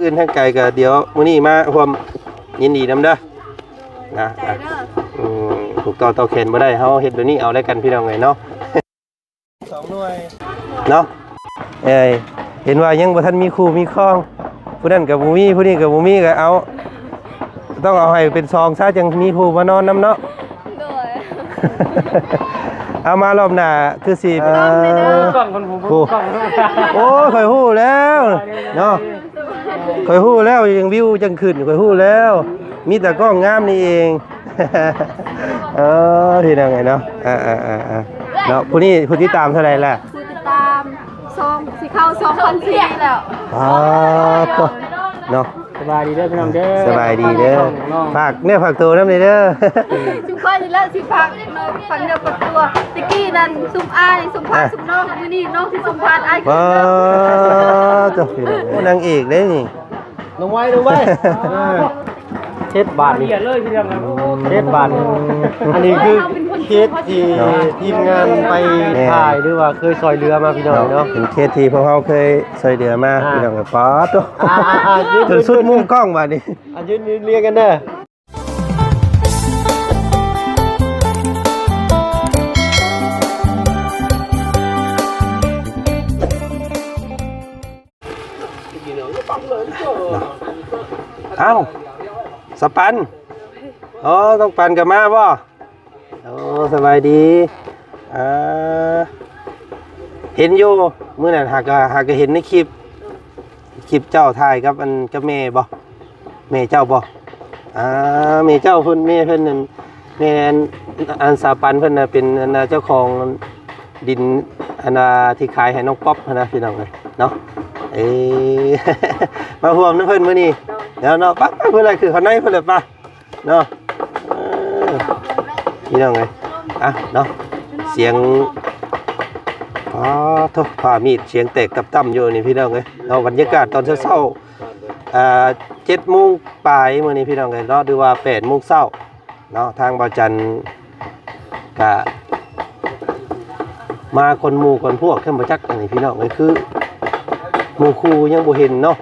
ອື່ນທາງໄກກໍດຽວມື້ນີ້ມາຮ່ວມຍິນດີນຳເດີ ນະ ໃຈເດີ ອືມ ຜູກຕໍ່ຕໍ່ແຂນບໍ່ໄດ້ ເຮົາເຮັດແບບນີ້ເອົາແລ້ວກັນ ພີ່ນ້ອງເອີຍເນາະ ສອງໜ່ວຍເນາະ ເອີຍ ເຫັນວ່າຍັງບໍ່ທັນມີຄູ່ມີຄອງ ຜູ້ນັ້ນກໍບໍ່ມີ ຜູ້ນີ້ກໍບໍ່ມີ ກໍເອົາ ຕ້ອງເອົາໃຫ້ເປັນສອງຊະ ຈັ່ງມີຜູ້ມານອນນຳເນາະ ໂດຍ ເອົາມາລອບໜ້າຄືຊິ ເອີ ກ້ອງເພິ່ນຜູ້ ໂອ້ ກ້ອງ ໂອ້ຍ ຂ້ອຍຮູ້ແລ້ວເນາະ ຂ້ອຍຮູ້ແລ້ວ ຈັ່ງວິວຈັ່ງຂຶ້ນ ຂ້ອຍຮູ້ແລ້ວ ມີແຕ່ກ້ອງງາມນີ້ເອງ ເອີ ພີ່ນ້ອງເອີຍເນາະ ອ່າໆໆໆ ເນາະ ຜູ້ນີ້ຜູ້ຕິດຕາມເທົ່າໃດລະ? ຜູ້ຕິດຕາມ ສອງ ຊິເຂົ້າສອງພັນສີ່ແລ້ວ ອ່າ ໂຕ ເນາະ ສະບາຍດີເດີພີ່ນ້ອງເດີ ສະບາຍດີເດີ ຝາກເນື້ອຝາກໂຕນຳແດ່ເດີ ຊຸມຂ້ອຍນີ້ແຫຼະຊິຝາກເນື້ອຝາກໂຕ ແຕ່ກີ້ນັ້ນຊຸມອ້າຍຊຸມພາ ຊຸມນ້ອງ ມື້ນີ້ນ້ອງຊິຊຸມພາອ້າຍ ວ້າ ເຈົ້າ ໂອ້ ນາງເອກເດ້ນີ້ ລົງໄວ້ ລົງໄວ້ ເອີ ເຮັດບາດນີ້ ເຮັດບາດນີ້ ອັນນີ້ຄືເຂດທີ່ ເນາະ ທີມງານໄປ ແມ່ນ ຖ່າຍ ຫຼືວ່າເຄີຍຊ່ອຍເຫຼືອມາ ພີ່ນ້ອງເນາະ ເນາະ ເປັນເຂດທີ່ພວກເຮົາເຄີຍຊ່ອຍເຫຼືອມາ ອ່າ ພີ່ນ້ອງ ປາດໂຕ ອ່າໆໆ ຈົນສຸດມຸມກ້ອງບາດນີ້ ອ່ະ ຢືນ ຢືນລຽງກັນເດີ ອ້າວ ສາວປັນ ອໍ ນ້ອງປັນກໍມາບໍ່? ໂອ້ ສະບາຍດີ ອ່າ ເຫັນຢູ່ ມື້ນັ້ນຫາກະ ຫາກະເຫັນໃນຄລິບ ຄລິບເຈົ້າຖ່າຍກັບອັນ ກັບແມ່ບໍ່? ແມ່ເຈົ້າບໍ່? ອ່າ ແມ່ເຈົ້າເພິ່ນ ແມ່ເພິ່ນນັ້ນ ແມ່ອັນ ອັນສາວປັນເພິ່ນນະ ເປັນອັນນາ ເຈົ້າຂອງດິນ ອັນນາ ທີ່ຂາຍໃຫ້ນ້ອງປັອບຫັ້ນນະ ພີ່ນ້ອງເອີຍເນາະ ເອີ ມາຮ່ວມນຳເພິ່ນມື້ນີ້ ເນາະ ເນາະ ໄປ ໄປ ເພິ່ນລະ ຄືເຂົ້າໃນເພິ່ນລະ ໄປ ເນາະ ເອີ ພີ່ນ້ອງເອີຍ ອ່ະ ເນາະ ສຽງ ອໍ ໂທ້ ຟ້າມີດ ສຽງແຕກຕັບໆຢູ່ນີ້ ພີ່ນ້ອງເອີຍ ເນາະ ບັນຍາກາດຕອນເຊົ້າໆ ອ່າ ເຈັດໂມງປາຍມື້ນີ້ ພີ່ນ້ອງເອີຍເນາະ ຫຼືວ່າແປດໂມງເຊົ້າເນາະ ທາງບ່າວຈັນກະມາກ່ອນໝູ່ກ່ອນພວກ ຄືບໍ່ຈັກ ອັນນີ້ ພີ່ນ້ອງເອີຍ ຄືໝູ່ຄູ່ຍັງບໍ່ເຫັນເນາະ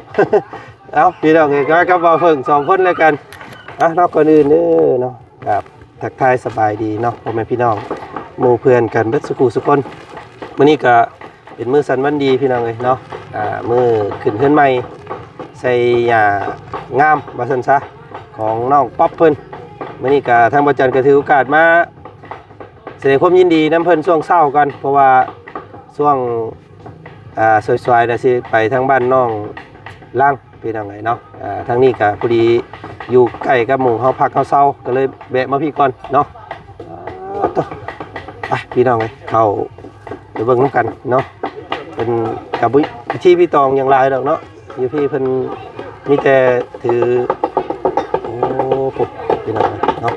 ເອົ້າ ພີ່ນ້ອງເອີຍ ມາກັບບ່າວເຜິ້ງສອງຄົນແລ້ວກັນ ອ່ະ ເນາະ ກ່ອນອື່ນເດີເນາະ ກະທັກທາຍສະບາຍດີເນາະ ພໍ່ແມ່ພີ່ນ້ອງ ໝູ່ເພື່ອນກັນເບິດສູ່ຜູ້ສູ່ຄົນ ມື້ນີ້ກະເປັນມື້ສັນວັນດີພີ່ນ້ອງເອີຍເນາະ ອ່າ ມື້ຂຶ້ນເຮືອນໃໝ່ ໃສ່ຫຍ້າງາມວ່າຊັ້ນຊະ ຂອງນ້ອງປັອບເພິ່ນ ມື້ນີ້ກະທາງບ່າວຈັນກະຖືໂອກາດມາ ສະແດງຄວາມຍິນດີນຳເພິ່ນຊ່ວງເຊົ້າກ່ອນ ເພາະວ່າຊ່ວງ ອ່າ ສວາຍໆ ນະ ຊິໄປທາງບ້ານນ້ອງລາງ ພີ່ນ້ອງເອີຍເນາະ ອ່າ ທາງນີ້ກະພໍດີຢູ່ໃກ້ກັບໝູ່ເຮົາພັກເຮົາເຊົາ ກະເລີຍແວະມາພີ້ກ່ອນເນາະ ອ່າ ໂຕ ໄປ ພີ່ນ້ອງເອີຍ ເຂົ້າໄປເບິ່ງນຳກັນເນາະ ເພິ່ນກະບໍ່ມີພິທີມີຕອງຫຍັງຫຼາຍດອກເນາະ ຢູ່ພີ້ເພິ່ນມີແຕ່ຖື ໂອ້ ພຸ້ນ ພີ່ນ້ອງເນາະ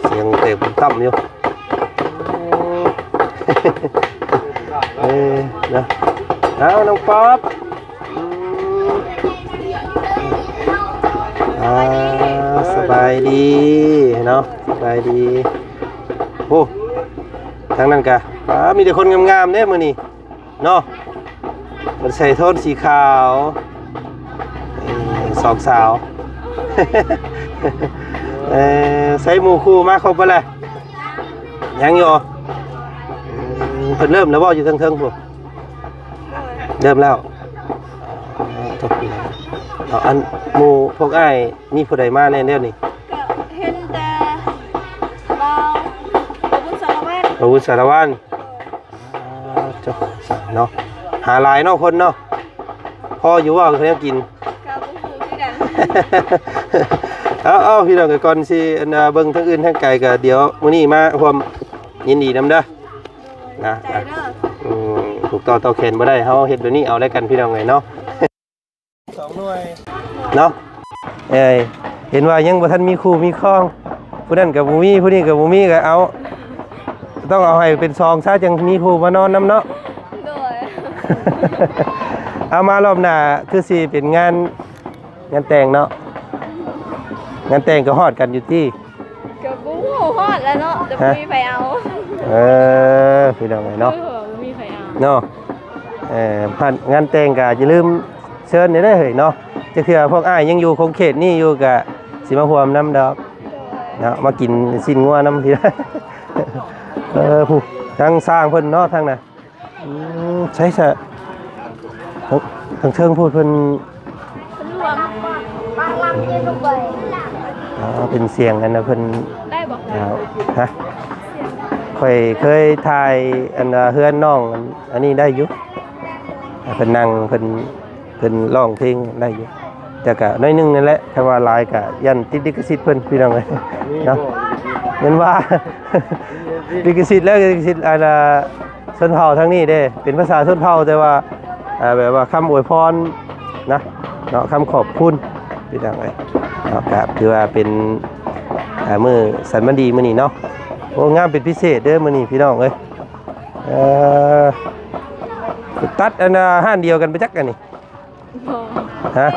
ສຽງແຕກຕຸ້ມຕ່ຳຢູ່ ເອີ ເນາະ ເອົາ ນ້ອງປັອບ ອືມ ອ່າ ສະບາຍດີເນາະ ສະບາຍດີ ໂອ້ ທາງນັ້ນກະ ອ່າ ມີແຕ່ຄົນງາມໆເດ້ມື້ນີ້ ເນາະ ເພິ່ນໃສ່ໂທນສີຂາວ ເອີ ສອງສາວ ເອີ ໃສ່ໝູ່ຄູ່ມາຄົບເບິດແລ້ວ ຍັງຢູ່ ອືມ ເພິ່ນເລີ່ມແລ້ວບໍ່ ຢູ່ເທິງໆ ພຸ້ນ ເລີ່ມແລ້ວ ເອົາ ອັນໝູ່ພວກອ້າຍ ມີຜູ້ໃດມາແດ່ແນວນີ້? ກະເຫັນແຕ່ບ່າວ ບ່າວບຸນສາລະວັນ ບ່າວບຸນສາລະວັນ ອ່າ ເຈົ້າ ເນາະ ຫາຫຼາຍເນາະຄົນເນາະ ພໍຢູ່ບໍ່ແນວກິນ? ກະບໍ່ຮູ້ຄືກັນ ເອົາໆ ພີ່ນ້ອງ ກ່ອນຊິ ອັນ ເບິ່ງທາງອື່ນທາງໄກ ກະດຽວມື້ນີ້ມາຮ່ວມຍິນດີນຳເດີ ນະ ໃຈເດີ ອືມ ຜູກຕໍ່ຕໍ່ແຂນບໍ່ໄດ້ ເຮົາເຮັດແບບນີ້ເອົາແລ້ວກັນ ພີ່ນ້ອງເອີຍເນາະ. ສອງໜ່ວຍ ເນາະ ເອີຍ ເຫັນວ່າຍັງບໍ່ທັນມີຄູ່ມີຄອງ ຜູ້ນັ້ນກໍບໍ່ມີ ຜູ້ນີ້ກໍບໍ່ມີ ກໍເອົາ ຕ້ອງເອົາໃຫ້ເປັນສອງຊະ ຈັ່ງມີຜູ້ມານອນນຳເນາະ ໂດຍ ເອົາ ມາລອບໜ້າຄືຊິເປັນງານ ງານແຕ່ງເນາະ ງານແຕ່ງກໍຮອດກັນຢູ່ຕິ? ກໍບໍ່ຮູ້ ຮອດແລ້ວເນາະ ແຕ່ບໍ່ມີໃຜເອົາ ເອີ ພີ່ນ້ອງເອີຍເນາະ ຄືວ່າບໍ່ມີໃຜເອົາເນາະ ເອີ ງານແຕ່ງກໍຢ່າລືມ ເຊີນແດ່ເດີເຮີ້ຍເນາະ. ຈັກເທື່ອພວກອ້າຍຍັງຢູ່ຂົງເຂດນີ້ຢູ່ ກະຊິມາຮ່ວມນຳດອກເນາະ ມາກິນຊີ້ນງົວນຳພີ່. ເອີ ຜູ້ ທາງຊ່າງເພິ່ນເນາະ ທາງນັ້ນ. ອືມ ໃສຊະ ທາງ ທາງເທິງພຸ້ນເພິ່ນ ເພິ່ນລວມ ອໍ ເປັນສຽງອັນນະ ເພິ່ນ ໄດ້ບໍ່? ອ່າ ຮະ ຂ້ອຍເຄີຍຖ່າຍອັນວ່າເຮືອນນ້ອງອັນ ອັນນີ້ໄດ້ຢູ່ ເພິ່ນນັ່ງ ເພິ່ນ ເພິ່ນຮ້ອງເພງໄດ້ຢູ່ ແຕ່ກະໜ້ອຍໜຶ່ງນັ້ນແຫຼະ ຄັນວ່າຫຼາຍກະຢ້ານຕິດລິຂະສິດເພິ່ນ ພີ່ນ້ອງເອີຍເນາະ. ແມ່ນວ່າ ລິຂະສິດແລ້ວ ລິຂະສິດອັນນ່າ ຊົນເຜົ່າທາງນີ້ເດ້ ເປັນພາສາຊົນເຜົ່າ ແຕ່ວ່າ ອ່າ ແບບວ່າຄຳອວຍພອນນະເນາະ ຄຳຂອບຄຸນ ພີ່ນ້ອງເອີຍເນາະ. ກະຖືວ່າເປັນ ອ່າ ມື້ສັນວັນດີມື້ນີ້ເນາະ. ໂອ້ ງາມເປັນພິເສດເດີມື້ນີ້ ພີ່ນ້ອງເອີຍ. ເອີ ຕັດອັນນ່າ ຮ້ານດຽວກັນໄປຈັກອັນນີ້ ບໍ່ ຮະ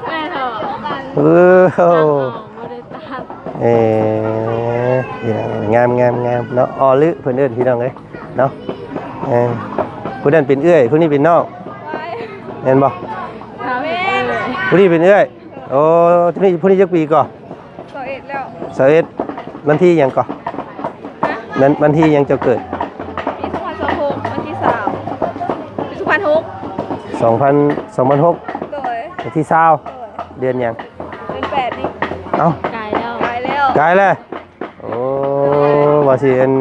ແມ່ນເຖາະ ເອີ ບໍ່ໄດ້ຕັດ ເອີ ງາມໆໆ ເນາະ. ອໍ ລື ເພິ່ນເອີ້ນ ພີ່ນ້ອງເອີຍເນາະ. ເອີ ຜູ້ນັ້ນເປັນເອື້ອຍ ຜູ້ນີ້ເປັນນ້ອງ ແມ່ນບໍ່? ແມ່ນ ຜູ້ນີ້ເປັນເອື້ອຍ. ໂອ້ ຜູ້ນີ້ ຜູ້ນີ້ຈັກປີກໍ? ຊາວເອັດແລ້ວ ຊາວເອັດ. ວັນທີຫຍັງກໍ? ຮະ? ວັນ ວັນທີຫຍັງເຈົ້າເກີດ? ປີສອງພັນຊາວຫົກ ວັນທີຊາວ ປີສອງພັນຫົກ ສອງພັນ ສອງພັນຫົກ ໂດຍ ວັນທີຊາວ ໂດຍ ເດືອນຫຍັງ? ເດືອນແປດນີ້. ເອົ້າ ກາຍແລ້ວ ກາຍແລ້ວ ກາຍແລ້ວ. ໂອ້ ວ່າຊິອັນ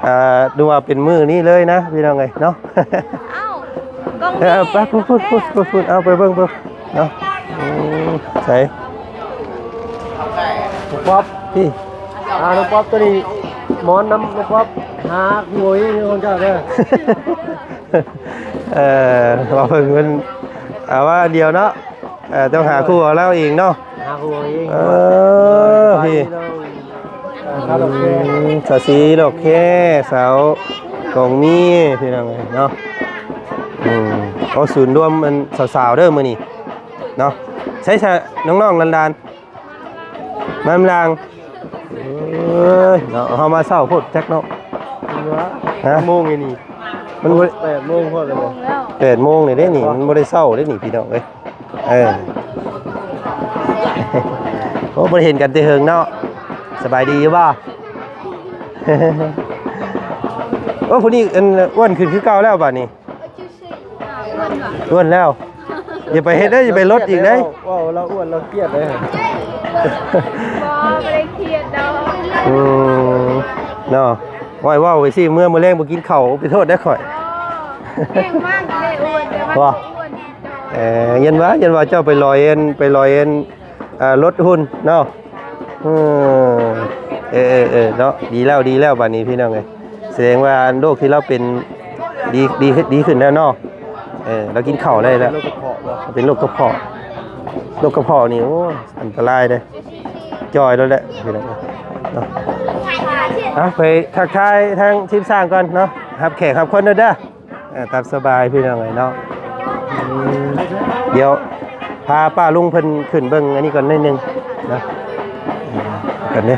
ອ່າ ດູວ່າເປັນມື້ນີ້ເລີຍນະ ພີ່ນ້ອງເອີຍເນາະ. ເອົ້າ ກ້ອງ ເອີ ນີ້ ໄປພຸ້ນໆ ເອົາໄປເບິ່ງເບິ່ງເນາະ. ອືມ ໃສ ນ້ອງປັອບ ພີ່ ອ່າ ນ້ອງປັອບ ໂຕນີ້ໝອນນຳນ້ອງປັອບ ຫາຜູ້ບໍ່ມີຂອງເຈົ້າເດີ. ເອີ ວ່າເພິ່ນ ເພິ່ນ ເອົາວ່າອັນດຽວເນາະ. ເອີ ຕ້ອງຫາຄູ່ເອົາລາວເອງເນາະ ຫາຄູ່ເອົາເອງ. ເອີ ພີ່ ອືມ ສາວສີດອກແຄ ສາວກອງມີ ພີ່ນ້ອງເອີຍເນາະ. ອືມ ເອົາສູນລວມອັນສາວໆເດີມື້ນີ້ເນາະ. ໃສຊະ ນ້ອງໆ ຫຼານໆ ມານຳລາງ. ເອີຍເນາະ ເຮົາມາເຊົ້າໂພດຈັກເນາະ. ຮະ ຈັກໂມງນີ້? ມັນບໍ່ ແປດໂມງພໍແລ້ວບໍ່? ແປດໂມງນີ້ເດ້ນີ້ ມັນບໍ່ໄດ້ເຊົ້າເດ້ນີ້ ພີ່ນ້ອງເອີຍ. ເອີ ໂອ້ ບໍ່ໄດ້ເຫັນກັນແຕ່ເຫິງເນາະ. ສະບາຍດີຢູ່ບໍ່? ໂອ້ ຜູ້ນີ້ອັນອ້ວນຂຶ້ນຄືເກົ່າແລ້ວບາດນີ້. ອ້ວນແລ້ວ ຢ່າໄປເຮັດເດີ ຢ່າໄປລົດອີກເດີ. ເວົ້າລາວອ້ວນລາວຄຽດເດີ. ບໍ່ ບໍ່ໄດ້ຄຽດດອກ. ອືມ ເນາະ ໄວ້ເວົ້າໄປຊິ ເມື່ອມື້ແລງບໍ່ກິນເຂົ້າ ໄປໂທດເດີຂ້ອຍ. ແຮງມາກເລີຍອ້ວນ ແຕ່ວ່າ ບໍ່ ບໍ່ອ້ວນ. ເອີ ຢ້ານວ່າ ຢ້ານວ່າເຈົ້າໄປລອຍອັນ ໄປລອຍອັນ ອ່າ ລົດຫຸ່ນເນາະ. ເອີ ເອີ ເອີ ເນາະ ດີແລ້ວ ດີແລ້ວບາດນີ້ ພີ່ນ້ອງເອີຍ. ສະແດງວ່າອັນໂລກທີ່ລາວເປັນ ດີ ດີ ດີຂຶ້ນແລ້ວເນາະ. ເອີ ລາວກິນເຂົ້າໄດ້ແລ້ວ. ເປັນໂລກກະເພາະບໍ່? ເປັນໂລກກະເພາະ ໂລກກະເພາະນີ້ ໂອ້ ອັນຕະລາຍເດ້. ຈ່ອຍແລ້ວແຫຼະ ພີ່ນ້ອງເອີຍເນາະ. ອ່ະ ໄປທັກທາຍທາງທີມຊ່າງກ່ອນເນາະ ຮັບແຂກຮັບຄົນເດີ. ເອີ ຕາມສະບາຍ ພີ່ນ້ອງເອີຍເນາະ. ອືມ ດຽວພາປ້າລຸງເພິ່ນຂຶ້ນເບິ່ງອັນນີ້ກ່ອນໜ້ອຍໜຶ່ງເນາະ. ເອີ ກັນເດີ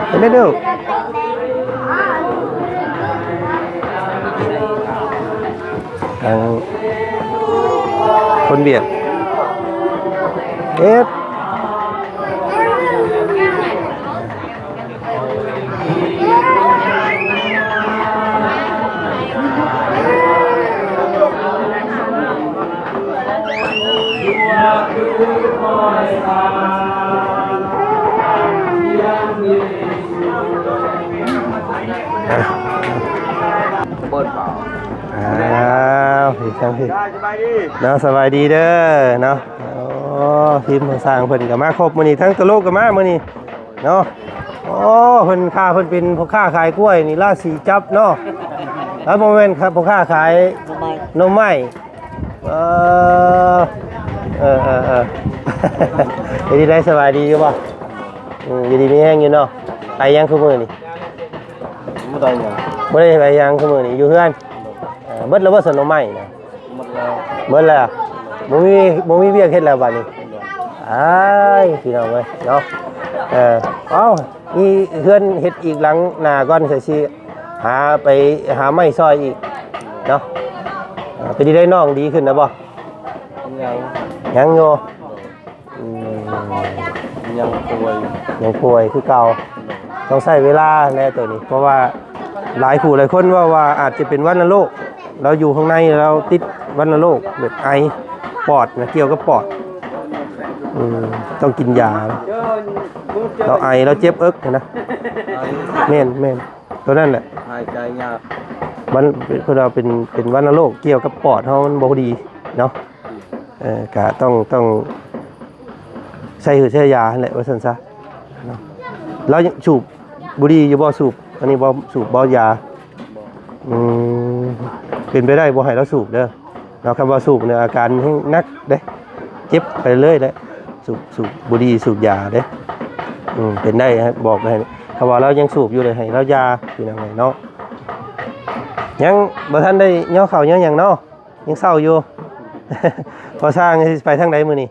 ເປັນໄດລູກ? ທາງຄົນວຽດ ເອັດ ອ້າວ ພີ່ທາງພີ່ເນາະ ສະບາຍດີເດີເນາະ. ໂອ້ ທີມຊ່າງເພິ່ນກໍມາຄົບມື້ນີ້ ທັງຕະໂລກກໍມາມື້ນີ້ເນາະ. ໂອ້ ເພິ່ນ ຂ້າເພິ່ນເປັນພໍ່ຄ້າຂາຍກ້ວຍນີ້ ລາສີຈັບເນາະ. ແລ້ວບໍ່ແມ່ນ ພໍ່ຄ້າຂາຍໜໍ່ໄມ້ ໜໍ່ໄມ້. ເອີ ເອີ ເອີ ເອີ ເປັນຈັ່ງໃດ ສະບາຍດີຢູ່ບໍ່? ອືມ ຢູ່ດີມີແຮງຢູ່ເນາະ. ໄປຫຍັງຄູ່ມື້ນີ້? ບໍ່ໄດ້ຫຍັງ ບໍ່ໄດ້ໄປຫຍັງຄູ່ມື້ນີ້ ຢູ່ເຮືອນ. ເອີ ເບິດແລ້ວບໍ່ ສວນໜໍ່ໄມ້ນະ? ໝົດແລ້ວ ໝົດແລ້ວ ບໍ່ມີ ບໍ່ມີວຽກເຮັດແລ້ວບາດນີ້. ອ້າຍ ພີ່ນ້ອງເອີຍເນາະ. ເອີ ເອົ້າ ມີເຮືອນເຮັດອີກຫຼັງໜ້າກ່ອນ ຊິຫາໄປຫາໄມ້ຊ່ອຍອີກເນາະ. ເປັນຈັ່ງໃດ ນ້ອງດີຂຶ້ນແລ້ວບໍ່? ຍັງ ຍັງຢູ່ ອືມ ຍັງປ່ວຍ ຍັງປ່ວຍຄືເກົ່າ. ຕ້ອງໃຊ້ເວລາແຫຼະໂຕນີ້ ເພາະວ່າຫຼາຍຜູ້ຫຼາຍຄົນເວົ້າວ່າອາດຈະເປັນວັນນະໂລກ. ລາວຢູ່ຂ້າງໃນ ລາວຕິດວັນນະໂລກ ແບບໄອ ປອດນະ ກ່ຽວກັບປອດ. ອືມ ຕ້ອງກິນຢາ. ລາວໄອ ລາວເຈັບເອິກນະ. ແມ່ນໆ ໂຕນັ້ນແຫຼະ ຫາຍໃຈຍາກ. ມັນ ເພິ່ນວ່າເປັນ ເປັນວັນນະໂລກ ກ່ຽວກັບປອດເຮົາ ມັນບໍ່ດີເນາະ. ເອີ ກະຕ້ອງ ຕ້ອງໃຊ້ຫືດໃຊ້ຢາຫັ້ນແຫຼະ ວ່າຊັ້ນຊະເນາະ. ລາວຍັງສູບບຸຫຼີ່ຢູ່ບໍ່? ສູບ ອັນນີ້ບໍ່ສູບບໍ່ຢາ? ອືມ ເປັນໄປໄດ້ບໍ່ໃຫ້ລາວສູບເດີເນາະ. ຄັນວ່າສູບນີ້ອາການແຮງໜັກເດ້ ເຈັບໄປເລື້ອຍແຫຼະ. ສູບ ສູບບຸຫຼີ່ ສູບຢາເດ້. ອືມ ເປັນໄດ້ ບອກໃຫ້ ຄັນວ່າລາວຍັງສູບຢູ່ເລີຍ ໃຫ້ລາວຢ່າ ພີ່ນ້ອງເອີຍເນາະ. ຍັງບໍ່ທັນໄດ້ຍໍເຂົ້າຍໍຫຍັງເນາະ ຍັງເສົ້າຢູ່. ພໍ່ຊ່າງຊິໄປທາງໃດມື້ນີ້?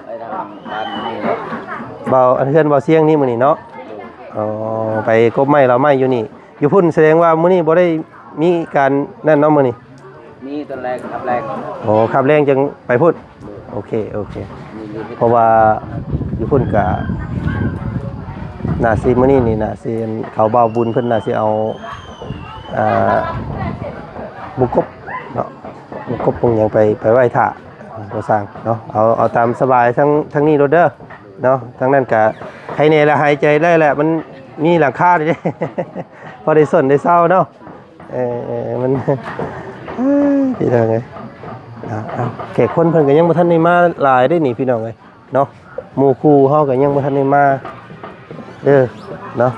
ໄປທາງບ້ານນີ້. ເບົາ ອັນເຮືອນເບົາຊຽງນີ້ມື້ນີ້ເນາະ. ອໍ ໄປກົບໄມ້ເຫຼົ່າໄມ້ຢູ່ນີ້. ຢູ່ພຸ້ນສະແດງວ່າມື້ນີ້ບໍ່ໄດ້ມີການນັ້ນເນາະ ມື້ນີ້? ມີຕອນແລງ ຄາບແລງ. ໂອ້ ຄາບແລງຈຶ່ງໄປພຸ້ນ. ໂອເຄ ໂອເຄ. ເພາະວ່າຢູ່ພຸ້ນກະໜ້າຊິ ມື້ນີ້ນີ້ໜ້າຊິ ເຂົາບ່າວບຸນເພິ່ນໜ້າຊິເອົາ ອ່າ ໝູກົບເນາະ ໝູກົບໝູຫຍັງໄປ ໄປໄວ້ຖ້າພໍ່ຊ່າງເນາະ. ເອົາ ເອົາຕາມສະບາຍ ທາງ ທາງນີ້ໂລດເດີເນາະ. ທາງນັ້ນກະໄຄແດ່ລະ ຫາຍໃຈໄດ້ລະ ມັນມີຫຼັງຄາເດ້ ພໍໄດ້ຊົນໄດ້ເຊົາເນາະ. ເອີ ມັນ ເອີ ພີ່ນ້ອງເອີຍ ເອົາ ເອົາ ແຂກຄົນເພິ່ນກໍຍັງບໍ່ທັນໄດ້ມາຫຼາຍເດ້ນີ້ ພີ່ນ້ອງເອີຍເນາະ. ໝູ່ຄູ່ເຮົາກໍຍັງບໍ່ທັນໄດ້ມາເດີເນາະ.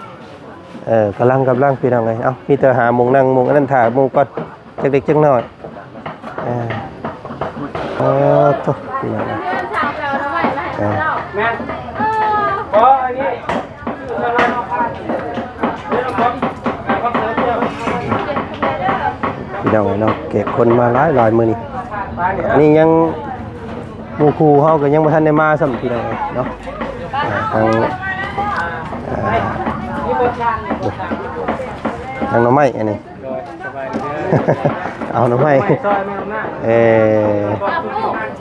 ເອີ ກຳລັງ ກຳລັງ ພີ່ນ້ອງເອີຍ. ເອົ້າ ມີແຕ່ຫາໝ່ອງນັ່ງໝ່ອງອັນນັ້ນຖ້າໝູ່ກ່ອນ ຈັກເລັກຈັກນ້ອຍ. ເອີ ເອີ ໂທ້ ພີ່ນ້ອງເອີຍ ເອີ ແມ່ນ ບໍ່ ອັນນີ້ ພີ່ນ້ອງເອີຍເນາະ ແຂກຄົນມາຫຼາຍໆມື້ນີ້. ອັນນີ້ຍັງ ໝູ່ຄູ່ເຮົາກໍຍັງບໍ່ທັນໄດ້ມາຊ້ຳ ພີ່ນ້ອງເອີຍເນາະ. ອ່າ ທາງ ອ່າ ທາງໜໍ່ໄມ້ອັນນີ້ ເອົາໜໍ່ໄມ້ ເອີ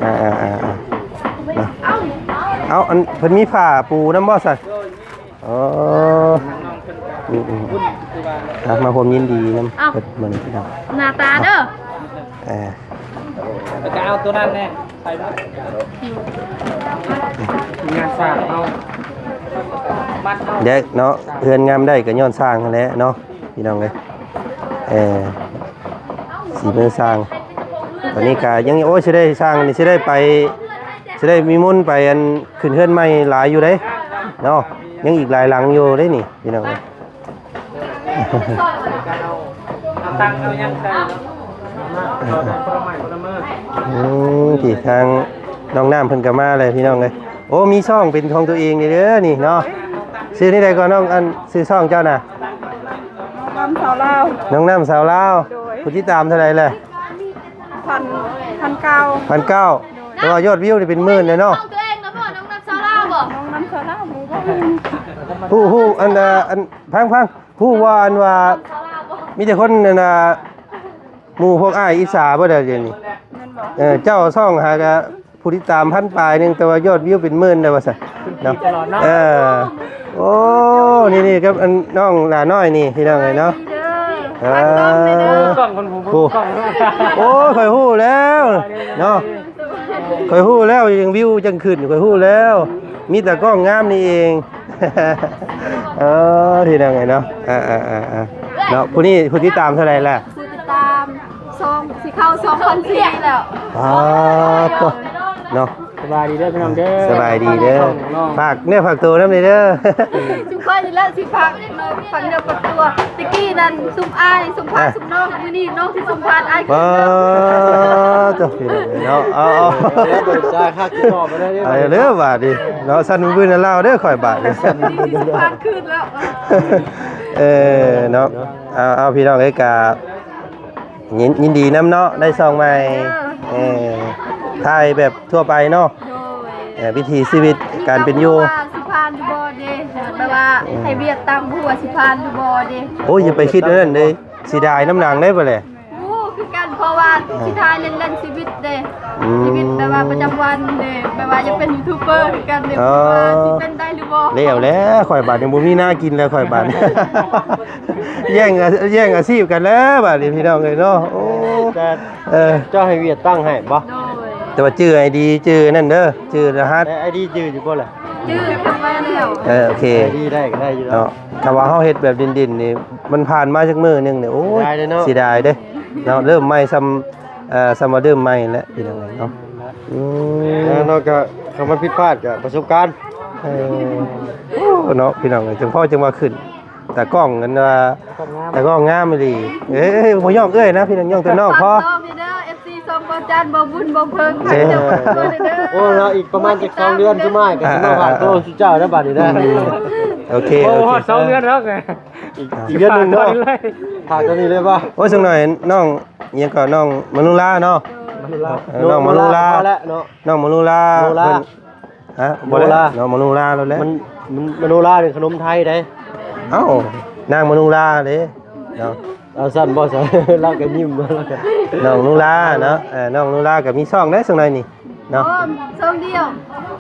ອ່າໆໆໆ ເນາະ. ເອົາ ອັນເພິ່ນມີຜ້າປູນຳບໍ່ຊັ້ນ? ອໍ ອືມໆ ອ່ະ ມາຮ່ວມຍິນດີນຳ ເອົ້າ ເພິ່ນມື້ນີ້ພີ່ນ້ອງ ໜ້າຕາເດີ ເອີ ແລ້ວກໍເອົາໂຕນັ້ນແດ່ ໃສ່ມາ ງານສ້າງເຮົາ ມັດເຮົາ ເດ້ເນາະ. ເຮືອນງາມໄດ້ກໍຍ້ອນສ້າງຫັ້ນແຫຼະເນາະ ພີ່ນ້ອງເອີຍ ເອີ ສີມືຊ່າງ. ຕອນນີ້ກະຍັງ ໂອ້ຍ ຊິໄດ້ສ້າງນີ້ ຊິໄດ້ໄປ ຊິໄດ້ມີມົນໄປ ອັນ ຂຶ້ນເຮືອນໃໝ່ຫຼາຍຢູ່ເດ້ເນາະ. ຍັງອີກຫຼາຍຫຼັງຢູ່ເດ້ນີ້ ພີ່ນ້ອງເອີຍ ເອົາຕັງເອົາຫຍັງໃສ່ເນາະ ເອີ ເອີ ເອີ ອືມ ທີ່ທາງນ້ອງນ້ຳເພິ່ນກໍມາແລ້ວ ພີ່ນ້ອງເອີຍ. ໂອ້ ມີຊ່ອງເປັນຂອງຕົວເອງເດີນີ້ເນາະ. ຊື່ນີ້ໃດກໍນ້ອງ ອັນ ຊື່ຊ່ອງເຈົ້ານະ? ນ້ອງນ້ຳສາວລາວ ນ້ອງນ້ຳສາວລາວ ໂດຍ ຜູ້ຕິດຕາມເທົ່າໃດແລ້ວ? ພັນ ພັນເກົ້າ ພັນເກົ້າ ໂດຍ ແຕ່ວ່າຍອດວິວນີ້ເປັນໝື່ນແລ້ວເນາະ. ຂອງຕົວເອງນະບໍ່? ນ້ອງນ້ຳສາວລາວບໍ່? ນ້ອງນ້ຳສາວລາວ ຮູ້ ຮູ້ ອັນ ອັນ ຟັງ ຟັງ ຮູ້ວ່າ ອັນວ່າ ມີແຕ່ຄົນ ອັນ ໝູ່ພວກອ້າຍອິດສາເບິດແລ້ວດຽວນີ້. ແມ່ນບໍ່? ເອີ ເຈົ້າຊ່ອງຫາກະ ຜູ້ຕິດຕາມພັນປາຍໜຶ່ງ ແຕ່ວ່າຍອດວິວເປັນໝື່ນແລ້ວວ່າຊັ້ນເນາະ. ເອີ ໂອ້ ນີ້ໆ ກັບອັນນ້ອງຫຼ້ານ້ອຍນີ້ ພີ່ນ້ອງເອີຍເນາະ. ເອີ ໂອ້ ຂ້ອຍຮູ້ແລ້ວເນາະ ຂ້ອຍຮູ້ແລ້ວ ຈັ່ງວິວຈັ່ງຂຶ້ນ ຂ້ອຍຮູ້ແລ້ວ ມີຕາກ້ອງງາມນີ້ເອງ. ເອີ ພີ່ນ້ອງເອີຍເນາະ ເອີໆໆໆ ເນາະ. ຜູ້ນີ້ຜູ້ຕິດຕາມເທົ່າໃດລະ? ຜູ້ຕິດຕາມ ສອງ ຊິເຂົ້າສອງພັນສີ່ແລ້ວ. ປາດໂທ້ ເນາະ ສະບາຍດີເດີພີ່ນ້ອງເດີ ສະບາຍດີເດີ. ຝາກເນື້ອຝາກໂຕນຳເດີ ຊຸມຂ້ອຍນີ້ແຫຼະຊິຝາກເນື້ອຝາກໂຕ. ຕະກີ້ນັ້ນຊຸມອ້າຍຊຸມພາ ຊຸມນ້ອງ ມື້ນີ້ນ້ອງຊິຊຸມພາອ້າຍ. ປາດໂທ້ ເນາະ ເອົາໆ ເດີບາດນີ້ເນາະ ສັ່ນວືນລາວເດີຂ້ອຍບາດນີ້ ຊິຊຸມພາຄືນແລ້ວ. ເອີ ເນາະ ເອົາໆ ພີ່ນ້ອງເອີຍ ກະ ຍິນ ຍິນດີນຳເນາະ ໄດ້ຊ່ອງໃໝ່. ເອີ ເອີ ຖ່າຍແບບທົ່ວໄປເນາະ. ໂດຍ ເອີ ວິຖີຊີວິດການເປັນຢູ່ ວ່າຊິຜ່ານຢູ່ບໍ່ເດ້ ແບບວ່າ ເອີ ໃຫ້ວຽກຕາມຫົວຊິຜ່ານຢູ່ບໍ່ເດ້. ໂອ້ຍ ຢ່າໄປຄິດແນວນັ້ນເດ້ ເສຍດາຍນຳຫຼັງເດ້ບັດແຫຼະ. ໂອ້ ຄືກັນ ພໍ ເພາະວ່າ ອ່າ ຊິຖ່າຍເລ່ນໆຊີວິດເດ້ ອືມ ຊີວິດແບບວ່າປະຈຳວັນເດ້ ແບບວ່າຢາກເປັນຢູທູບເບີຄືກັນເດ້ ອໍ ວ່າຊິເປັນໄດ້ຫຼືບໍ່ ແລ້ວແຫຼະ ຂ້ອຍບາດນີ້ບໍ່ມີໜ້າກິນແລ້ວ ຂ້ອຍບາດນີ້ ແຍ່ງອາ ແຍ່ງອາຊີບກັນແລ້ວບາດນີ້ ພີ່ນ້ອງເອີຍເນາະ ໂອ້ ແຕ່ ເອີ ເຈົ້າໃຫ້ວຽດຕັ້ງໃຫ້ບໍ່? ໂດຍ ແຕ່ວ່າຈື່ໃຫ້ດີ ຈື່ນັ້ນເດີ ຈື່ລະຫັດ ແຕ່ໄອດີຈື່ຢູ່ບໍ່ລະ? ຈື່ກັນໄວ້ແລ້ວ ເອີ ໂອເຄ ໄອດີໄດ້ກໍໄດ້ຢູ່ແລ້ວ ເນາະ ຖ້າວ່າເຮົາເຮັດແບບດິນໆນີ້ ມັນຜ່ານມາຈັກມື້ໜຶ່ງນີ້ ໂອ້ຍ ເສຍດາຍເດ້ເນາະ ເນາະ ເລີ່ມໃໝ່ສ່ຳ ເອີ ສ່ຳວ່າເລີ່ມໃໝ່ແຫຼະ ພີ່ນ້ອງເອີຍເນາະ ອືມ ເນາະ ກໍຄຳວ່າຜິດພາດກໍປະສົບການ ເອີ ໂອ້ ເນາະ ພີ່ນ້ອງເອີຍ ຈັ່ງພໍຈັ່ງວ່າຂຶ້ນ ຕາກ້ອງ ອັນວ່າ ຕາກ້ອງງາມ ຕາກ້ອງງາມອີ່ຫຼີ ເອີຍ ບໍ່ຍ້ອງເອື້ອຍນະ ພີ່ນ້ອງ ຍ້ອງແຕ່ນ້ອງພໍ ເດີ ເອັຟຊີ ຊ່ອງບໍ່ຈັນ ບໍ່ບຸນ ບໍ່ເພິງ ເອີ ໂອ້ ເນາະ ອີກປະມານຈັກສອງເດືອນ ຈຸມາຍກໍຊິມາຝາກໂຕ ອ່າ ຊຸເຈົ້າແລ້ວບາດນີ້ນະ ອືມ ໂອເຄ ໂອ້ ໂອເຄ ຮອດສອງເດືອນແລ້ວ ອີກ ອີກເດືອນໜຶ່ງເນາະ ຝາກໂຕນີ້ເລີຍບໍ່? ໂອ້ຍ ຈັກໜ້ອຍນ້ອງ ອີ່ຫຍັງກໍ ນ້ອງມະນຸລາເນາະ ມະນຸລາ ເອີ ນ້ອງມະນຸລາ ໂນລາ ພໍແລ້ວເນາະ ນ້ອງມະນຸລາ ໂນລາ ເພິ່ນ ຮະ ໂນລາ ບໍ່ໄດ້ເນາະ ມະນຸລາແລ້ວແຫຼະ ມັນ ມັນ ມະນຸລານີ້ຂະໜົມໄທໃດ໋ ເອົ້າ ນາງມະນຸລາເດ້ເນາະ ເອົາຊັ້ນບໍ່ຊັ້ນ ລາວກໍຍິ້ມ ລາວກໍ ນ້ອງນຸລາເນາະ ເອີ ນ້ອງນຸລາກໍມີຊ່ອງເດ້ ຊ່ວງໃດນີ້ ເນາະ ໂອ້ ຊ່ອງດຽວ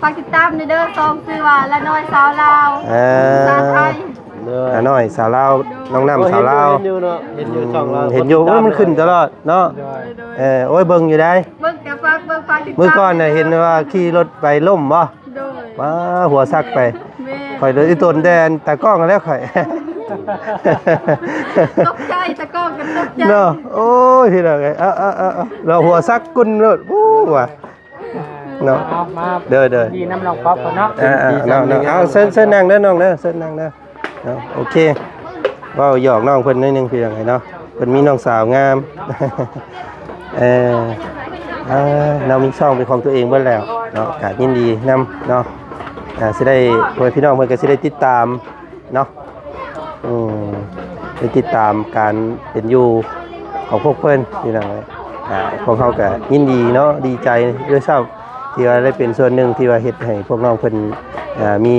ຝາກຕິດຕາມແດ່ເດີ ຊ່ອງຊື່ວ່າລານ້ອຍສາວລາວ ເອີ ພາສາໄທ ລານ້ອຍສາວລາວ ໂດຍ ນ້ອງນ້ຳສາວລາວ ເຫັນຢູ່ ເຫັນຢູ່ເນາະ ເຫັນຢູ່ຊ່ອງລາວ ເຫັນຢູ່ ໂອ້ ມັນຂຶ້ນຕະຫຼອດເນາະ ໂດຍ ໂດຍ ເອີ ໂອ້ຍ ເບິ່ງຢູ່ໃດ໋ ເບິ່ງ ແຕ່ຝາກເບິ່ງ ຝາກຕິດຕາມ ມື້ກ່ອນນະ ເຫັນວ່າຂີ່ລົດໄປລົ້ມບໍ່? ໂດຍ ວ້າ ຫົວສັກໄປ ແມ່ນ ຂ້ອຍໂດນອີ່ຕົນແດ່ນຕາກ້ອງແລ້ວຂ້ອຍ ຕົກໃຈ ຕາກ້ອງກໍຕົກໃຈເນາະ ໂອ້ຍ ພີ່ນ້ອງເອີຍ ເອົາໆໆ ເນາະ ຫົວສັກກຸນໂລດ ໂອ້ ວ່າ ເນາະ ເອົາມາ ເດີໆ ດີນຳນ້ອງປັອບເພິ່ນເນາະ ອ່າໆ ເນາະ ເນາະ ເອົາ ເຊີນ ເຊີນນັ່ງເດີນ້ອງເດີ ເຊີນນັ່ງເດີ ເນາະ ໂອເຄ ເວົ້າຫຍອກນ້ອງເພິ່ນໜ້ອຍໜຶ່ງ ພີ່ນ້ອງເອີຍເນາະ ເພິ່ນມີນ້ອງສາວງາມ ເອີ ເອີ ເນາະ ມີຊ່ອງເປັນຂອງຕົວເອງເບິດແລ້ວເນາະ ກໍຍິນດີນຳເນາະ ອ່າ ຊິໄດ້ ພໍ່ແມ່ພີ່ນ້ອງເພິ່ນກໍຊິໄດ້ຕິດຕາມ ເນາະ ອືມ ໄດ້ຕິດຕາມການເປັນຢູ່ຂອງພວກເພິ່ນ ພີ່ນ້ອງເອີຍ ອ່າ ພວກເຮົາກໍຍິນດີເນາະ ດີໃຈດ້ວຍຊ້ຳ ທີ່ວ່າໄດ້ເປັນສ່ວນໜຶ່ງທີ່ວ່າເຮັດໃຫ້ພວກນ້ອງເພິ່ນ ອ່າ ມີ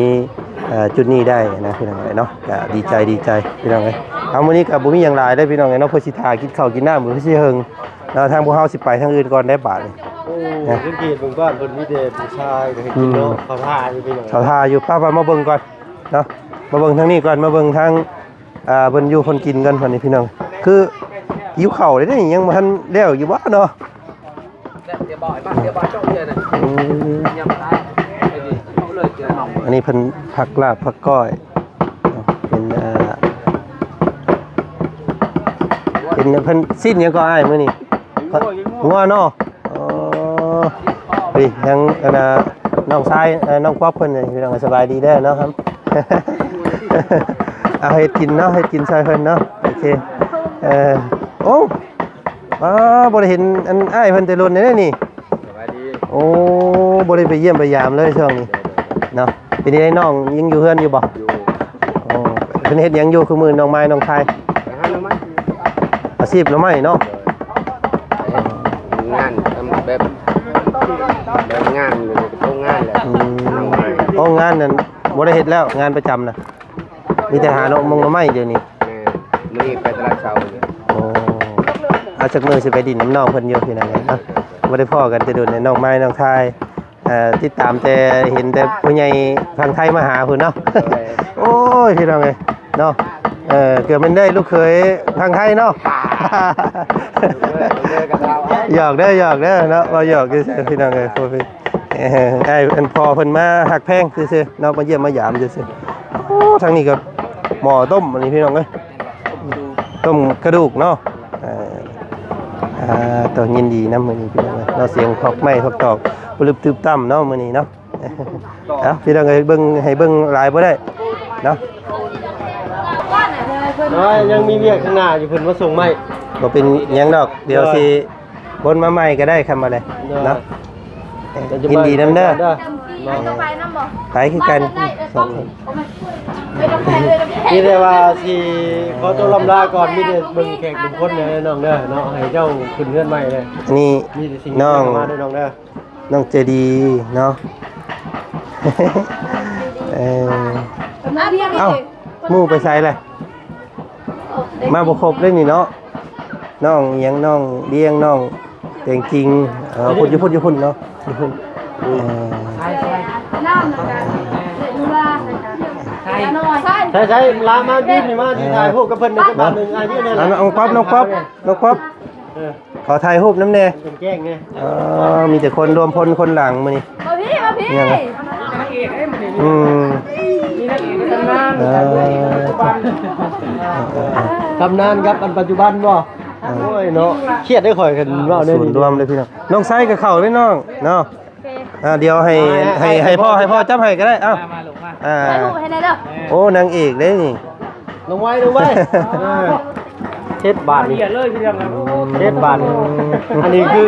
ອ່າ ຈຸດນີ້ໄດ້ນະ ພີ່ນ້ອງເອີຍເນາະ ກໍດີໃຈ ດີໃຈ ພີ່ນ້ອງເອີຍ ເອົາ ມື້ນີ້ກໍບໍ່ມີຫຍັງຫຼາຍເດ້ ພີ່ນ້ອງເອີຍເນາະ ເພື່ອຊິຖ້າກິນເຂົ້າກິນນ້ຳ ກໍຄືຊິເຫິງເນາະ ທາງພວກເຮົາຊິໄປທາງອື່ນກ່ອນໄດ້ບາດນີ້ ໂອ້ ນະ ສັງເກດເບິ່ງບ້ານເພິ່ນມີແຕ່ຜູ້ຊາຍກໍເຮັດກິນເນາະ ອືມ ເຂົາຖ້າຢູ່ ພີ່ນ້ອງ ເຂົາຖ້າຢູ່ ໄປໆ ມາເບິ່ງກ່ອນ ເນາະ ມາເບິ່ງທາງນີ້ກ່ອນ ມາເບິ່ງທາງ ອ່າ ເພິ່ນຢູ່ເພິ່ນກິນກ່ອນ ບັດນີ້ພີ່ນ້ອງ ຄືຫິວເຂົ້າເດ້ ຍັງບໍ່ທັນແລ້ວຢູ່ບໍ່ເນາະ ອືມ ອັນນີ້ເພິ່ນຜັກລາບຜັກກ້ອຍ ເປັນ ອ່າ ເປັນເພິ່ນ ຊີ້ນຫຍັງກໍອ້າຍມື້ນີ້? ງົວເນາະ ອໍ ນີ້ຍັງອັນນ່າ ນ້ອງຊາຍ ເອີ ນ້ອງປັອບເພິ່ນ ພີ່ນ້ອງ ສະບາຍດີເດີເນາະ ເອົາເຮັດກິນເນາະ ເຮັດກິນຊ່ອຍເພິ່ນເນາະ ໂອເຄ ເອີ ໂອ້ ບໍ່ໄດ້ເຫັນອັນອ້າຍເພິ່ນແຕ່ດົນແລ້ວນີ້ ສະບາຍດີ ໂອ້ ບໍ່ໄດ້ໄປຢ້ຽມໄປຢາມເລີຍຊ່ວງນີ້ເນາະ ເປັນໃດນ້ອງຍັງຢູ່ເຮືອນຢູ່ບໍ່? ຢູ່ ໂອ້ ເພິ່ນເຮັດຫຍັງຢູ່ ຄືມື້ນ້ອງໄມ້ນ້ອງຄາຍ? ໄປຫາໜໍ່ໄມ້ ອາຊີບໜໍ່ໄມ້ເນາະ ງານແບບ ແບບງານຢູ່ໂຮງງານແຫຼະ ອືມ ໂຮງງານນັ້ນບໍ່ໄດ້ເຮັດແລ້ວ ງານປະຈຳນະ ມີແຕ່ຫາໜໍ່ ມົງໜໍ່ໄມ້ດຽວນີ້ ແມ່ນ ມື້ນີ້ໄປຕະຫຼາດເຊົ້າ ໂອ້ ເອົາ ຈັກມື້ຊິໄປດິນນຳນ້ອງເພິ່ນຢູ່ ພີ່ນ້ອງເອີຍເນາະ ບໍ່ໄດ້ພໍ້ກັນແຕ່ດົນແລ້ວ ນ້ອງໄມ້ນ້ອງຄາຍ ເອີ ຕິດຕາມແຕ່ເຫັນແຕ່ຜູ້ໃຫຍ່ຝັ່ງໄທມາຫາພຸ້ນເນາະ ໂອ້ຍ ພີ່ນ້ອງເອີຍເນາະ ເອີ ເກືອບແມ່ນໄດ້ລູກເຂີຍຝັ່ງໄທເນາະ ຫຍອກເດີ ຫຍອກເດີເນາະ ເວົ້າຫຍອກຊື່ໆ ພີ່ນ້ອງເອີຍ ເອີ ອ້າຍ ອັນພໍ່ເພິ່ນມາຮັກແພງຊື່ໆເນາະ ມາຢ້ຽມມາຢາມຊື່ໆ ໂອ້ ທາງນີ້ກໍໝໍ້ຕົ້ມ ອັນນີ້ ພີ່ນ້ອງເອີຍ ຕົ້ມກະດູກເນາະ ເອີ ອ່າ ຕ້ອງຍິນດີນຳມື້ນີ້ ພີ່ນ້ອງເອີຍເນາະ ສຽງພວກໄມ້ພວກຕອກປະລຶບຕຶບຕຳເນາະ ມື້ນີ້ເນາະ ເອົ້າ ພີ່ນ້ອງເອີຍ ເບິ່ງ ໃຫ້ເບິ່ງຫຼາຍບໍ່ໄດ້ເນາະ ໂອ້ຍ ຍັງມີວຽກຂ້າງໜ້າຢູ່ ເພິ່ນມາສົ່ງໄມ້ ບໍ່ເປັນຫຍັງດອກ ດຽວຊິວົນມາໃໝ່ກໍໄດ້ ຄັນວ່າໄດ້ເນາະ ເອີ ຍິນດີນຳເດີ ເດີ ໄປຄືກັນ ສອງຄົນ ມີແຕ່ວ່າຊິຂໍຕົວລ່ຳລາກ່ອນ ມີແຕ່ເບິ່ງແຂກເບິ່ງຄົນເດີນ້ອງເດີເນາະ ໃຫ້ເຈົ້າຂຶ້ນເຮືອນໃໝ່ເດີ ອັນນີ້ ມີແຕ່ສິ່ງດີໆ ນ້ອງ ເຂົ້າມາເດີນ້ອງເດີ ນ້ອງໃຈດີເນາະ ເອີ ເອົ້າ ໝູ່ໄປໃສລະ? ມາບໍ່ຄົບເລີຍນີ້ເນາະ ນ້ອງອີ່ຫຍັງ ນ້ອງລ້ຽງ ນ້ອງແຕງຈິງ ເອີ ພຸ້ນ ຢູ່ພຸ້ນ ຢູ່ພຸ້ນເນາະ ຢູ່ພຸ້ນ ເອີ ໃສ່ໆ ລາມາ ຢືນນີ້ມາ ຊິຖ່າຍຮູບກັບເພິ່ນໜຶ່ງກັບບາດໜຶ່ງ ອ່າ ຢືນນີ້ ນ້ອງປັອບ ນ້ອງປັອບ ນ້ອງປັອບ ເອີ ຂໍຖ່າຍຮູບນຳແດ່ ເປັນແກ້ງແດ່ ເອີ ມີແຕ່ຄົນລວມພົນຄົນຫຼັງມື້ນີ້ ມາພີ້ ມາພີ້ ຫຍັງ ອືມ ເອີ ຕຳນານກັບອັນປັດຈຸບັນບໍ່? ໂອ້ຍເນາະ ຄຽດເດ້ຂ້ອຍຄັນເວົ້າແນວນີ້ ສູນລວມເດ້ພີ່ນ້ອງ ນ້ອງໄຊກໍເຂົ້າເດ້ນ້ອງເນາະ ໂອເຄ ອ່າ ດຽວໃຫ້ ອ່າ ໃຫ້ ໃຫ້ພໍ່ ໃຫ້ພໍ່ຈັບໃຫ້ກໍໄດ້ ເອົ້າ ມາ ມາລູກມາ ອ່າ ຖ່າຍຮູບໃຫ້ແດ່ເດີ ໂອ້ ນາງເອກເດ້ນີ້ ລົງໄວ້ ລົງໄວ້ ເອີ ເຮັດບາດນີ້ ເຮັດບາດນີ້ ອັນນີ້ຄື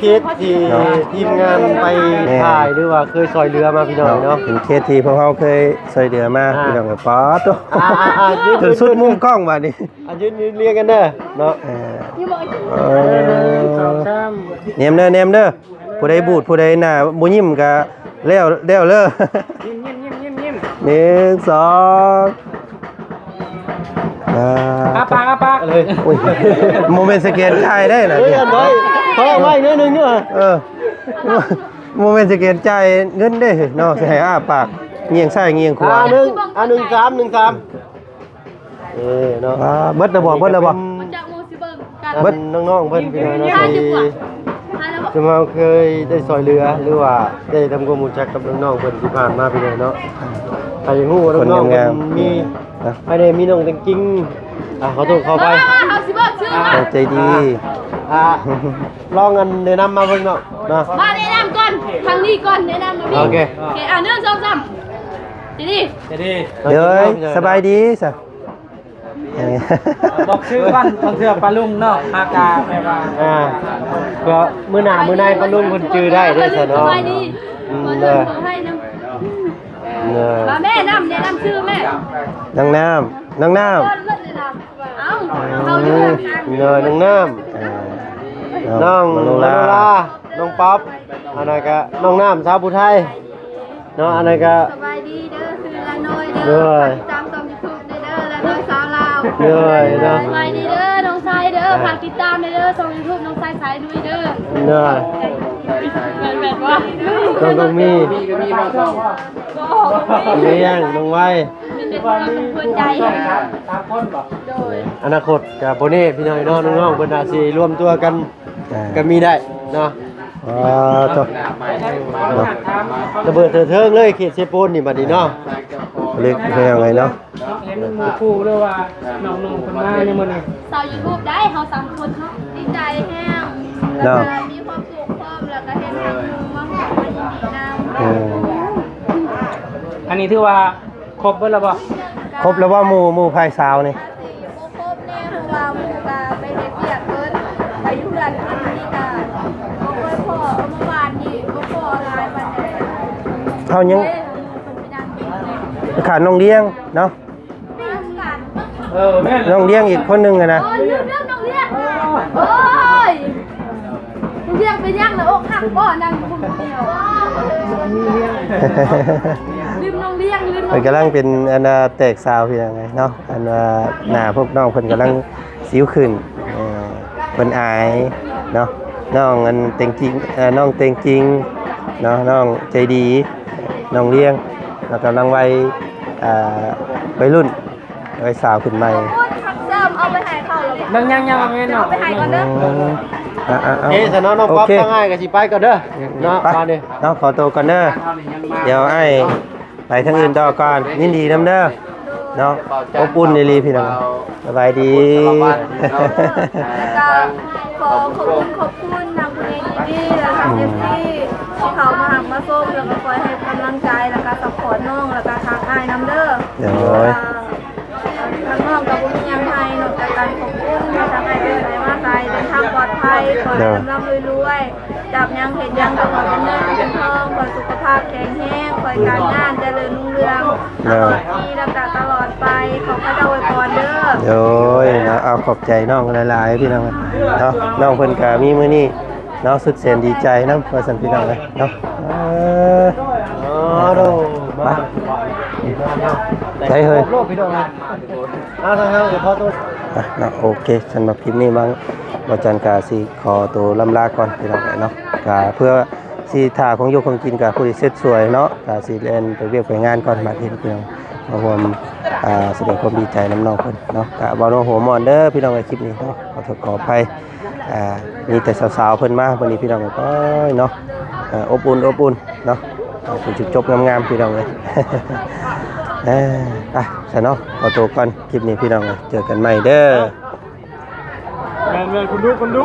ເຂດທີ່ ເນາະ ທີມງານໄປ ແມ່ນ ຖ່າຍ ຫຼືວ່າເຄີຍຊ່ອຍເຫຼືອມາ ພີ່ນ້ອງເນາະ ເນາະ ເປັນເຂດທີ່ພວກເຮົາເຄີຍຊ່ອຍເຫຼືອມາ ອ່າ ພີ່ນ້ອງ ປາດໂທ້ ອ່າໆໆ ຈົນສຸດມຸມກ້ອງບາດນີ້ ອ່າ ຢືນ ຢືນລຽງກັນເດີເນາະ ເອີ ເອີ ໜຶ່ງ ສອງ ສາມ ແນມເດີ ແນມເດີ ຜູ້ໃດບູດ ຜູ້ໃດໜ້າບໍ່ຍິ້ມກະແລ້ວ ແລ້ວເລີຍ ຍິ້ມໆໆໆ ໜຶ່ງ ສອງ ອ່າ ອ້າປາກ ອ້າປາກ ເອີຍ ໂອ້ຍ ບໍ່ແມ່ນສະແກນຈ່າຍໄດ້ນະ ເອີຍ ອັນໄວ້ ຂໍໄວ້ໜ້ອຍໜຶ່ງເດີ ເອີ ບໍ່ແມ່ນສະແກນຈ່າຍເງິນເດ້ເນາະ ຊິໃຫ້ອ້າປາກ ງຽງຊ້າຍງຽງຂວາ ອ່າ ໜຶ່ງ ອ່າ ໜຶ່ງ ສາມ ໜຶ່ງ ສາມ ເອີເນາະ ອ່າ ເບິດແລ້ວບໍ່ ເບິດແລ້ວບໍ່? ເບິດ ນ້ອງໆເພິ່ນ ພີ່ນ້ອງເນາະ ທີ່ເຮົາເຄີຍໄດ້ຊ່ອຍເຫຼືອ ຫຼືວ່າໄດ້ທຳຄວາມຮູ້ຈັກກັບນ້ອງໆເພິ່ນທີ່ຜ່ານມາ ພີ່ນ້ອງເນາະ ໃຫ້ຮູ້ວ່ານ້ອງໆເພິ່ນມີ ອ່າ ໃຜແດ່ ມີນ້ອງແຕງຈິງ ອ່າ ຂໍໂທດຂໍອະໄພ ນ້ອງໃຈດີ ອ່າ ລອງອັນແນະນຳມາເບິ່ງເນາະ ເນາະ ມາແນະນຳກ່ອນ ທາງນີ້ກ່ອນ ແນະນຳມາ ໂອເຄ ໂອເຄ ອ່າ ໜຶ່ງ ສອງ ສາມ ໃຈດີ ໃຈດີ ເດີ ສະບາຍດີຊະ ເອີ ບອກຊື່ກ່ອນ ບາງເທື່ອປ້າລຸງເນາະ ມາກາແບບວ່າ ອ່າ ເພື່ອມື້ໜ້າມື້ໃນປ້າລຸງເພິ່ນຈື່ໄດ້ເດ້ຊະເນາະ ສະບາຍດີ ອືມ ເດີ ເດີ ມາແມ່ນຳ ແນະນຳຊື່ແມ່ ນ້ອງນ້ຳ ນ້ອງນ້ຳ ເອົ້າ ເຮົາຢູ່ ເດີ ນ້ອງນ້ຳ ເອີ ນ້ອງ ນ້ອງມະໂນລາ ມະໂນລາ ນ້ອງປັອບ ອັນນັ້ນກະນ້ອງນ້ຳ ສາວຜູ້ໄທ ເນາະ ອັນນັ້ນກະ ສະບາຍດີເດີ ຊື່ລານ້ອຍເດີ ໂດຍ ຝາກຕິດຕາມຊ່ອງຢູທູບແດ່ເດີ ລານ້ອຍສາວລາວ ໂດຍເນາະ ສະບາຍດີເດີ ນ້ອງຊາຍເດີ ຝາກຕິດຕາມແດ່ເດີ ຊ່ອງຢູທູບນ້ອງຊາຍສາຍລຸຍເດີ ໂດຍ ແມ່ນໆວ່າ ຕ້ອງ ຕ້ອງມີ ມີຫຍັງ ນ້ອງໄວ ມີແຕ່ຄວາມເປີດໃຈ ສາມຄົນບໍ່ ໂດຍ ອະນາຄົດກະບໍ່ແນ່ ພີ່ນ້ອງເນາະ ນ້ອງໆເພິ່ນອາດຊິລວມຕົວກັນ ອ່າ ກໍມີໄດ້ເນາະ ອ່າ ໂທ້ ລະເບີດເທີເທິງເລີຍ ເຂດເຊໂປນນີ້ບັດນີ້ເນາະ ເລັກເປັນຫຍັງໄງເນາະ ເຫັນໝູ່ຄູ່ ຫຼືວ່ານ້ອງໆເພິ່ນມາໃນມື້ນີ້ ສາວຢູທູບໄດ້ ເຮົາສາມຄົນເນາະ ດີໃຈແຮງ ເນາະ ແລ້ວກໍມີຄວາມສຸກພ້ອມ ແລ້ວກໍເຫັນທັງໝູ່ມາຮ່ວມມາຍິນດີນຳ ອືມ ອັນນີ້ຖືວ່າ ຄົບເບິດແລ້ວບໍ່? ຄົບແລ້ວບໍ່ ໝູ່ ໝູ່ຝ່າຍສາວນີ້? ບໍ່ຄົບແນ່ ເພາະວ່າໝູ່ກະໄປເຮັດວຽກເບິດ ໄປຢູ່ເຮືອນເພິ່ນນີ້ກະບໍ່ຄ່ອຍພໍ້ ເມື່ອວານນີ້ບໍ່ພໍ້ຫຼາຍປານໃດ ເຮົາຍັງ ເອີ ເພິ່ນໄປດັງກິນແລ້ວ ຂາດນ້ອງລ້ຽງເນາະ ເອີ ແມ່ນ ນ້ອງລ້ຽງອີກຄົນໜຶ່ງຫັ້ນນະ ເອີ ລືມ ລືມນ້ອງລ້ຽງ ໂອ້ຍ ນ້ອງລ້ຽງເປັນຫຍັງລະ ອົກຫັກບໍ່ ນັ່ງຢູ່ຜູ້ດຽວ ລືມນ້ອງລ້ຽງ ລືມນ້ອງ ເພິ່ນກຳລັງເປັນອັນນ່າແຕກສາວພີ່ນ້ອງເອີຍເນາະ ອັນວ່າໜ້າພວກນ້ອງເພິ່ນກຳລັງສິວຂຶ້ນ ເອີ ເພິ່ນອາຍເນາະ ນ້ອງອັນເຕັງຈິງ ເອີ ນ້ອງເຕັງຈິງເນາະ ນ້ອງໃຈດີ ນ້ອງລ້ຽງ ແລ້ວກຳລັງໄວ ອ່າ ໄວລຸ້ນ ໄວສາວຂຶ້ນໃໝ່ ເອົາໄປໃຫ້ເຂົາແລ້ວ ຍັງໆໆ ເອົາໄປເນາະ ເອົາໄປໃຫ້ກ່ອນເດີ ອືມ ອ່າໆ ເອີ ຊະເນາະ ນ້ອງປັອບ ໂອເຄ ທາງອ້າຍກໍຊິໄປກ່ອນເດີ ໂອເຄ ເນາະ ໄປ ໄປເນາະ ຂໍໂຕກ່ອນເດີ ດຽວອ້າຍໄປທາງອື່ນຕໍ່ກ່ອນ ຍິນດີນຳເດີ ເນາະ ອົບອຸ່ນອີ່ຫຼີພີ່ນ້ອງ ສະບາຍດີ ແລ້ວກໍຂໍຂອບຄຸນ ຂອບຄຸນທາງຜູ້ໃຫຍ່ໃຈດີ ແລະ ທາງ ອືມ ເອັຟຊີ ທີ່ເຂົ້າມາຮັບມາຊົມ ແລ້ວກໍຄອຍໃຫ້ກຳລັງໃຈ ແລ້ວກໍຊັບພອດນ້ອງ ແລ້ວກໍທາງອ້າຍນຳເດີ ໂດຍ ທາງນ້ອງກໍບໍ່ມີຫຍັງໃຫ້ ນອກຈາກການຂອບຄຸນ ທາງອ້າຍເອີຍໄດ້ມາໃສ່ ເດີນທາງປອດໄພ ຂໍໃຫ້ ໂດຍ ລ່ຳໆລວຍໆ ຈັບຫຍັງເຮັດຫຍັງກໍຂໍເປັນເງິນເປັນທອງ ຂໍສຸຂະພາບແຂງແຮງ ຂໍໃຫ້ການງານຈະເລີນຮຸ່ງເຮືອງ ໂດຍ ຕະຫຼອດປີ ແລ້ວກະຕະຫຼອດໄປ ຂໍພະເຈົ້າອວຍພອນເດີ ໂດຍ ເນາະ ເອົາ ຂອບໃຈນ້ອງຫຼາຍໆ ພີ່ນ້ອງເນາະ ນ້ອງເພິ່ນກະມີມື້ນີ້ ເນາະ ສຸດແສນດີໃຈນຳ ວ່າຊັ້ນພີ່ນ້ອງເອີຍເນາະ ເອີ ອໍ ໂດ ມາ ໃສເຮີຍ ໂລດພີ່ນ້ອງເອີຍ ອ່າ ທາງເຮົາກໍຂໍໂທດ ອ່ະ ເນາະ ໂອເຄ ສຳລັບຄລິບນີ້ມາ ບໍ່ຈັນກະຊິຂໍໂຕລ່ຳລາກ່ອນພີ່ນ້ອງເອີຍເນາະ ກະເພື່ອຊິຖ້າຂອງຢູ່ຂອງກິນ ກະຜູ້ທີ່ເສັດສວຍເນາະ ກະຊິແລ່ນໄປວຽກໄປງານກ່ອນ ບາດນີ້ພີ່ນ້ອງ ມາຮ່ວມ ອ່າ ສະແດງຄວາມດີໃຈນຳນ້ອງເພິ່ນເນາະ ກະເວົ້າເວົ້າຫົວມ່ວນເດີພີ່ນ້ອງເອີຍ ຄລິບນີ້ເນາະ ຂໍໂທດຂໍອະໄພ ອ່າ ມີແຕ່ສາວໆເພິ່ນມາມື້ນີ້ພີ່ນ້ອງເອີຍ ໂອ້ຍເນາະ ອ່າ ອົບອຸ່ນ ອົບອຸ່ນເນາະ ເປັນຈຸດຈົບງາມໆພີ່ນ້ອງເອີຍ ເອີ ໄປຊະເນາະ ຂໍໂຕກ່ອນ ຄລິບນີ້ພີ່ນ້ອງເອີຍ ເຈີກັນໃໝ່ເດີ. ແມ່ນໆ ຄຸນດຸ ຄຸນດຸ.